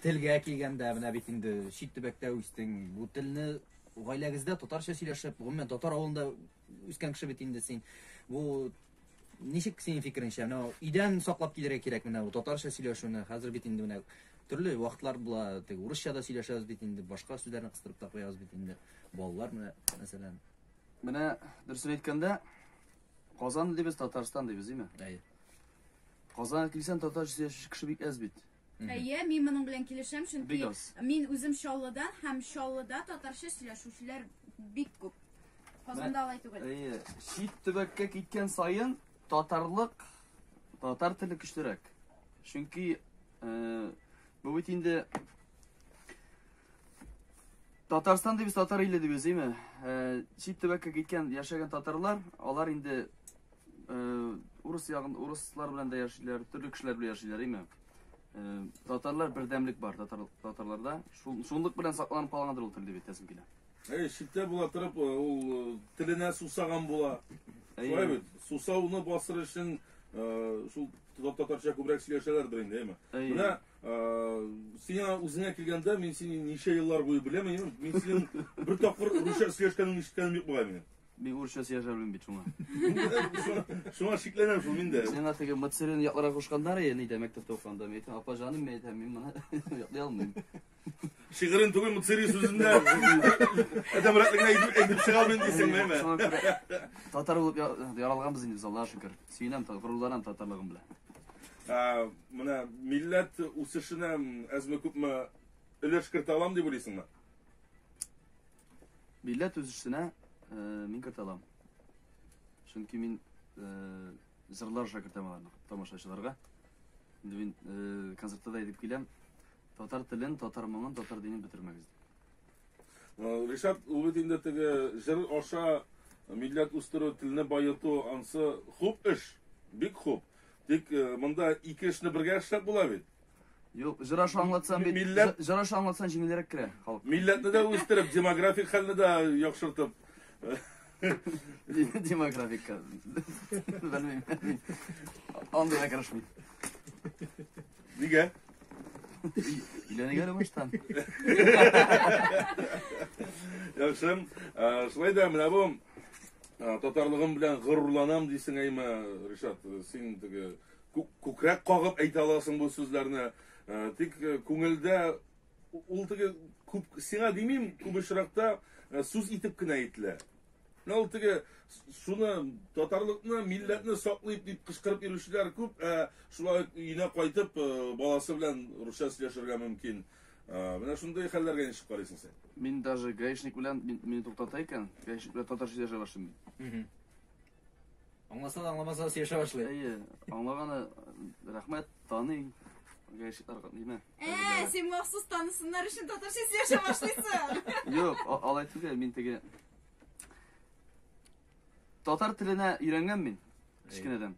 Телгә килгәндә, менә бит инде чит төбәктә үстең. Бу телне гаиләгездә татарча сөйләшеп, гомумән татар авылында үскән кеше бит инде син. Бу ничек синең фикереңчә, менә өйдән саклап килергә кирәк менә бу татарча сөйләшүне. Хәзер бит инде менә төрле вакытлар була, теге урысча да сөйләшәбез бит инде, башка сүзләрне кыстырып та куябыз бит инде. Балалар менә, мәсәлән. Менә дөресен әйткәндә, Казан дибез, Татарстан дибез, димме? Әйе. Казанга килсәң, татарча сөйләшүче кеше бик әз бит. Әйе, мин моның белән килешәм, чөнки Бик аз. мин үзем Чаллыдан һәм Чаллыда татарча сөйләшүчеләр бик күп. Казанда алай түгел. Әйе, чит төбәккә киткән саен татарлык, татар теле көчлерәк. Чөнки э, бу бит инде Татарстан дибез, татар иле дибез, димме? Э, чит төбәккә киткән, яшәгән татарлар, алар инде э, урыс ягын, урыслар белән дә яшиләр, төрле кешеләр белән яшиләр, димме? Э, татарлар бердәмлек бар татар, татарларда. Шул, шунлык белән сакланып калгандыр ул тел дип әйтәсем килә. Әй, читтә була торып, э, ул э, теленә сусаган була. Шулай бит. Сусауны басыр өчен э, шул татарча күбрәк сөйләшәләрдер инде, әйме? Әйе. Менә сиңа үзеңә килгәндә, мин сине ничә еллар буе беләм, әйме? Мин синең бер тапкыр русча сөйләшкәнеңне ишеткәнем юк бугай минем. Мин урысча сөйләшә белмим бит шуңа. Шуңа шикләнәм шул мин дә. Сиңа теге Мацерин якларга кушканнар иде, нидә мәктәптә укыганда. Мин әйтәм, апа җаным, мин әйтәм, мин моны яклый алмыйм. Шигырен түгел, Мцыри сүзендә адәмрәклегенә әйтеп әйтеп чыга алмыйм дисеңме, әйме? Шуңа күрә татар булып яралганбыз инде без, Аллага шөкер. Сөенәм, горурланам татарлыгым белән. Ә, менә милләт үсешенә әзме күпме өлеш кертә алам дип уйлыйсыңмы? Милләт үсешенә э, мин кертә алам. Чөнки мин э, җырлар аша кертәм аларны тамашачыларга. Инде мин э, концертта да әйтеп киләм. Татар телен, татар моңын, татар динен бетермәгез дип. Ришат, ул бит инде теге җыр аша милләт үстерү, телне баету, ансы хуп эш, бик хуп. Тик монда ике эшне бергә эшләп була бит. Юк, җыр аша аңлатсаң бит, Милләт- җыр аша аңлатсаң җиңелрәк керә халык. Милләтне дә үстереп, демографик хәлне дә яхшыртып. Демографикка. Белмим. Андыйга керешмим. Нигә? Өйләнергә әле баштан. Яхшы. Шулай да менә бу татарлыгым белән горурланам дисең әйме, Ришат, син теге күкрәк кагып әйтә аласың бу сүзләрне. Тик күңелдә ул теге күп сиңа димим, күп очракта сүз итеп кенә әйтелә. Менә ул теге шуны татарлыкны, милләтне саклыйк дип кычкырып йөрүчеләр күп, ә шулай ук өенә кайтып баласы белән русча сөйләшергә мөмкин. Менә шундый хәлләргә ничек карыйсың син? Мин даже гаишник белән мине туктата икән, гаишник белән татарча сөйләшә башлыйм мин. Аңласа да аңламаса да сөйләшә башлый. Әйе, аңлаганы рәхмәт, таный. Гаишниклар ниме? Ә, син махсус танысыннар өчен татарча сөйләшә башлыйсың. Юк, алай түгел, мин теге татар теленә өйрәнгән мин кечкенәдән.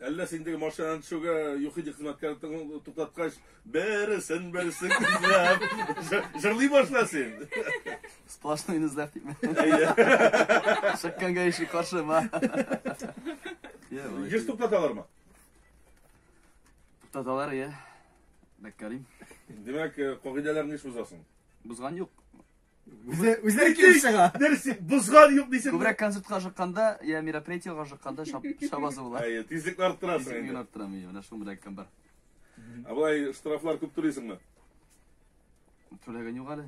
Әллә син теге машинадан төшүгә ЮХИДИ хезмәткәре туктаткач, берсен берсен эзләп, җырлый башла син. Сплошнойны эзләп дипме? Әйе. Чыккан гаишник каршыма. Еш туктаталармы? Туктаталар, иә. Бәккәрим. Димәк, кагыйдәләрне еш бозасың? Бозган юк. Үзе үзләре килеп чыга. Нәрсә, бозган юк дисең. Күбрәк концертка ашыкканда, я мероприятиегә ашыкканда шабасы була. Әйе, тизлекне арттырасың Тизлекне инде. арттырам, әйе, менә шул белән бар. Ә болай штрафлар күп түлисеңме? Түләгән юк әле.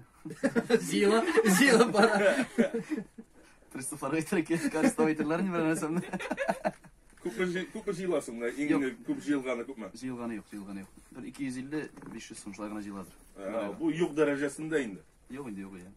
Җыела, җыела бара. Приставларга әйтергә кирәк, арестовать ни белән нәрсәмне. Күпме күпме җыеласың менә? Иң күп җыелганы күпме? Җыелганы юк, җыелганы юк. Бер 250-500 сум шулай гына җыеладыр. Бу юк дәрәҗәсендә инде. Юк инде, юк, иә.